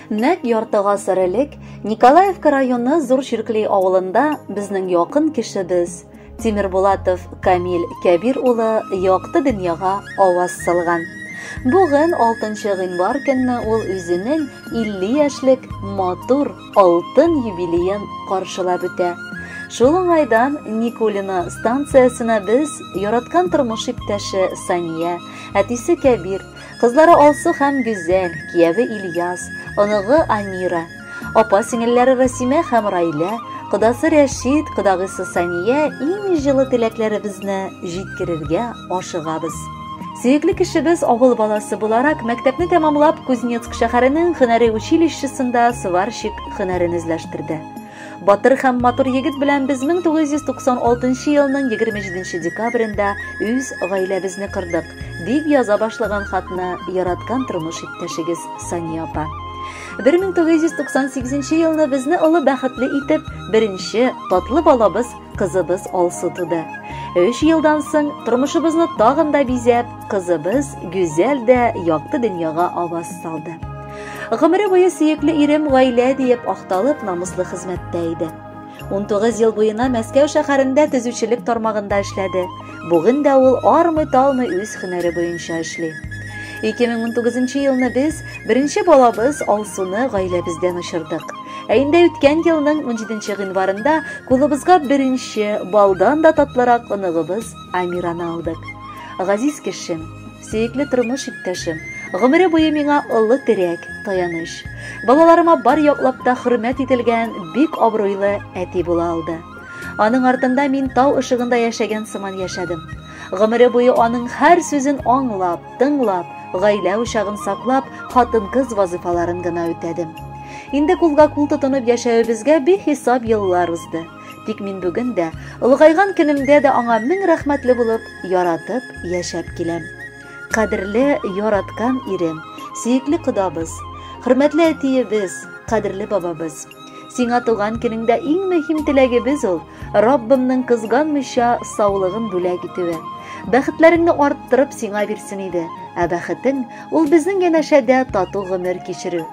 Нәкъ ярты гасыр элек Николаевка районы Зур Чиркли авылында безнең якын кешебез Тимербулатов Камил Кәбир улы якты дөньяга аваз салган. Бүген 6 гыйнвар көнне ул үзенең 50 яшьлек матур алтын юбилеен каршылап үтә. Шул уңайдан Никулино станциясенә без яраткан тормыш иптәше Сания, әтисе Кәбир, кызлары Алсу һәм Гүзәл, кияве Ильяс, оныгы Амира, апа сеңелләре Расимә һәм Райлә, кодасы Рәшит, кодагысы Сания иң җылы теләкләребезне җиткерергә ашыгабыз. Сөекле кешебез авыл баласы буларак мәктәпне тәмамлап Кузнецк шәһәренең һөнәри училищесында сварщик һөнәрен үзләштерде. Батыр һәм матур егет белән без 1996 елның 27 декабрендә үз гаиләбезне кордык, дип яза башлаган хатны яраткан тормыш иптәшегез Сания апа. 1998 елны безне олы бәхетле итеп, беренче татлы балабыз кызыбыз Алсу туды. Өч елдан соң тормышыбызны тагын да бизәп, кызыбыз Гүзәл дә якты дөньяга аваз салды. Гомере буе сөекле ирем гаилә диеп акталып намуслы хезмәттә иде. 19 ел буена Мәскәү шәһәрендә төзүчелек тармагында эшләде. Бүген дә ул армый-талмый үз һөнәре буенча эшли. 2019 елны без беренче балабыз Алсуны гаиләбездән очырдык. Ә инде үткән елның 17 гыйнварында кулыбызга беренче балдан да татлырак оныгыбыз Амираны алдык. Газиз кешем, сөекле тормыш иптәшем, гомере буе миңа олы терәк, таяныч. Балаларыма бар яклап та хөрмәт ителгән бик абруйлы әти була алды. Аның артында мин тау ышыгында яшәгән сыман яшәдем. Гомере буе аның һәр сүзен аңлап, тыңлап, гаилә учагын саклап, хатын-кыз вазифаларын гына үтәдем. Инде кулга кул тотынып яшәвебезгә бихисап еллар узды. Тик мин бүген дә, олыгайган көнемдә дә аңа мең рәхмәтле булып, яратып яшәп киләм. Кадерле, яраткан ирем, сөекле кодабыз, хөрмәтле әтиебез, кадерле бабабыз. Сиңа туган көнеңдә иң мөһим теләгебез ул, Раббымның кызганмыйча саулыгын бүләк итүе. Бәхетләреңне арттырып сиңа бирсен иде. Ә бәхетең ул безнең янәшәдә тату гомер кичерү.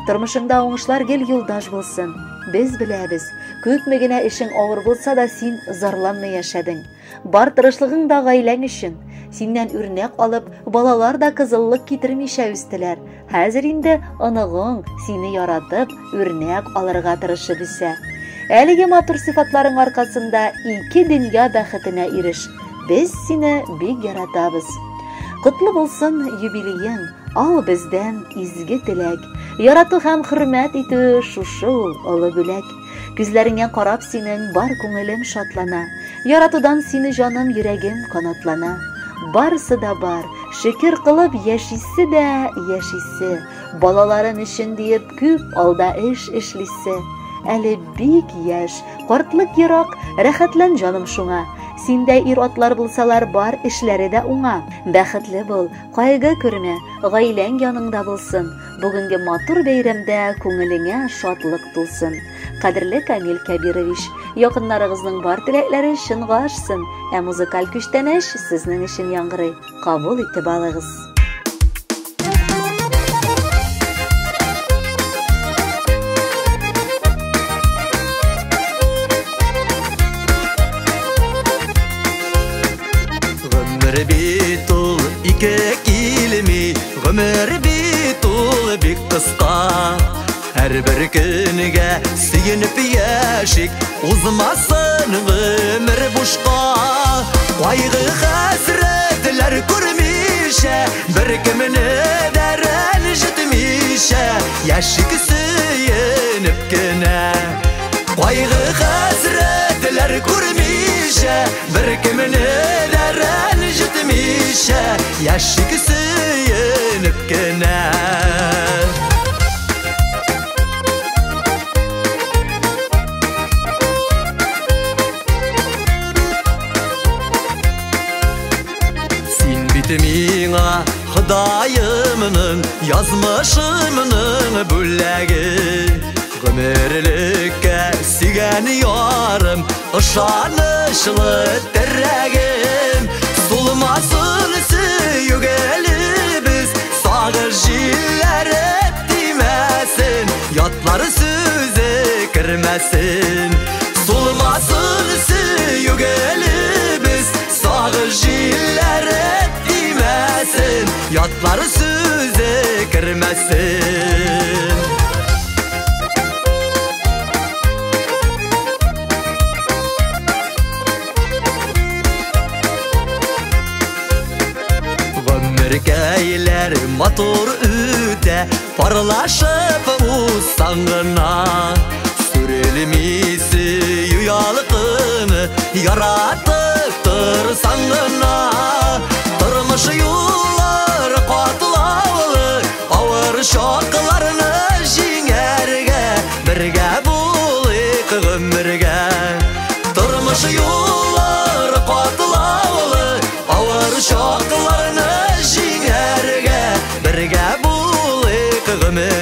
Тормышыңда уңышлар гел юлдаш булсын. Без беләбез, күпме генә эшең авыр булса да син зарланмый яшәдең. Бар тырышлыгың да гаиләң өчен. Синнән үрнәк алып, балалар да кызыллык китермичә үстеләр. Хәзер инде оныгың сине яратып, үрнәк алырга тырышып үсә. Әлеге матур сыйфатларың аркасында ике дөнья бәхетенә иреш. Без сине бик яратабыз. Котлы булсын юбилеең, ал бездән изге теләк. Ярату һәм хөрмәт итү шушы ул олы бүләк. Күзләреңә карап синең бар күңелем шатлана. Яратудан сине җаным, йөрәгем канатлана. Барысы да бар, шөкер кылып яшисе дә яшисе. Балаларым өчен диеп күп алда эш эшлисе. Әле бик яшь, картлык ерак, рәхәтлән җаным шуңа. Синдә ир-атлар булсалар, бар эшләре дә уңа. Бәхетле бул, кайгы күрмә, гаиләң яныңда булсын. Бүгенге матур бәйрәмдә күңелеңә шатлык тулсын. Кадерле Камил Кәбирович, якыннарыгызның бар теләкләре чынга ашсын, ә музыкаль күчтәнәч сезнең өчен яңгырый. Кабул итеп алыгыз. Гомер бит ул ике килми, гомер бит ул бик кыска. Һәрбер көнгә сөенеп яшик, узмасын гомер бушка. Кайгы хәсрәтләр күрмичә, бер кемне дә рәнҗетмичә, яшик сөенеп кенә. Кайгы хәсрәтләр күрмичә, бер кемне дә рәнҗетмичә, яшик сөенеп кенә. Син бит миңа Ходаемның, язмышымның бүләге. Гомерлеккә сөйгән ярым, ышанычлы терәгем. Сулмасын сөю гөлебез, сагыш җилләре тимәсен. кермәсен. Сулмасын сөю гөлебез, сагыш җилләре тимәсен, ятлар сүзе кермәсен. Гомеркәйләр матур үтә, парлашып узсаң гына. Сүрелми сөю ялкыны, яратып торсаң гына. Тормыш юллары катлаулы, авыр чакларны җиңәргә, бергә булыйк гомергә. Тормыш юллары катлаулы, авыр чакларны җиңәргә, бергә булыйк гомергә.